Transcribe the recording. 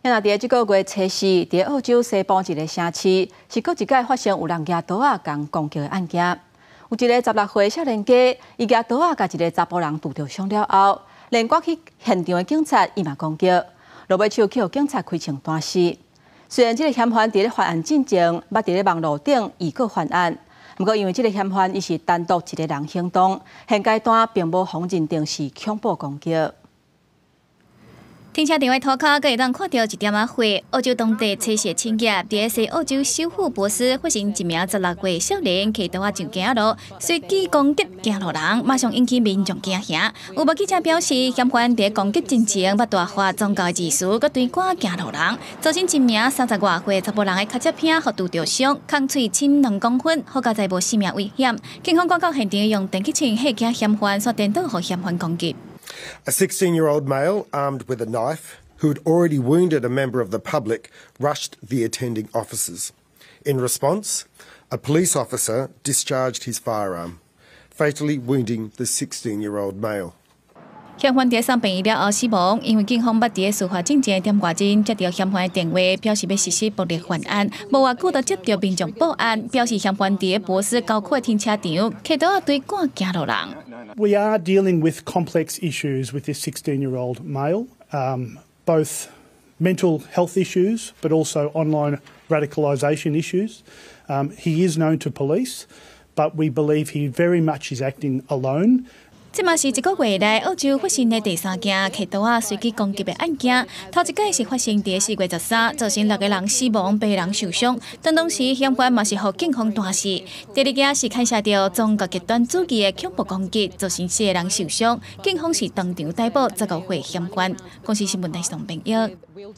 若佇這個月初四，佇澳洲西部一个城市，是閣一擺發生有人舉刀仔共攻擊的案件。有一个16歲少年家，伊舉刀仔共一个查埔人拄著傷了後，連趕去現場的警察伊嘛攻擊，落尾手去予警察開槍彈死。雖然這个嫌犯佇咧犯案進前，捌佇咧網路頂預告犯案，毋過因為這个嫌犯伊是單獨一个人行動，現階段並無予認定是恐怖攻擊。停車場的塗跤，閣會當看著一點仔血。澳洲當地初四深夜，佇西澳洲首府珀斯發生一名16歲少年提刀仔上街路，隨機攻擊行路人，馬上引起民眾驚嚇。有目擊者表示，嫌犯佇攻擊進前，捌大發宗教字詞，閣追趕行路人，造成一名30外歲查埔人的跤脊鼻予拄著傷，空喙深2公分，好佳哉無性命危險。警方趕到現場，用電擊槍嚇驚嫌犯，煞顛倒予嫌犯攻擊。 A 16-year-old male armed with a knife, who had already wounded a member of the public, rushed the attending officers. In response, a police officer discharged his firearm, fatally wounding the 16-year-old male. 嫌犯佇送病院了後死亡，因為警方捌佇事發進前點外鐘接到嫌犯的電話，表示欲實施暴力犯案，無偌久就接到民眾報案，表示嫌犯佇珀斯郊區的停車場，提刀仔追趕行路人。 We are dealing with complex issues with this 16-year-old male, both mental health issues, but also online radicalisation issues. He is known to police, but we believe he very much is acting alone. 這嘛是一個月內澳洲發生的第三件提刀仔隨機攻擊的案件。頭一擺是發生佇4月13，造成六個人死亡、八人受傷。當當時嫌犯嘛是予警方彈死。第二件是牽涉著宗教極端主義的恐怖攻擊，造成四個人受傷。警方是當場逮捕15歲嫌犯。公視新聞台上編譯。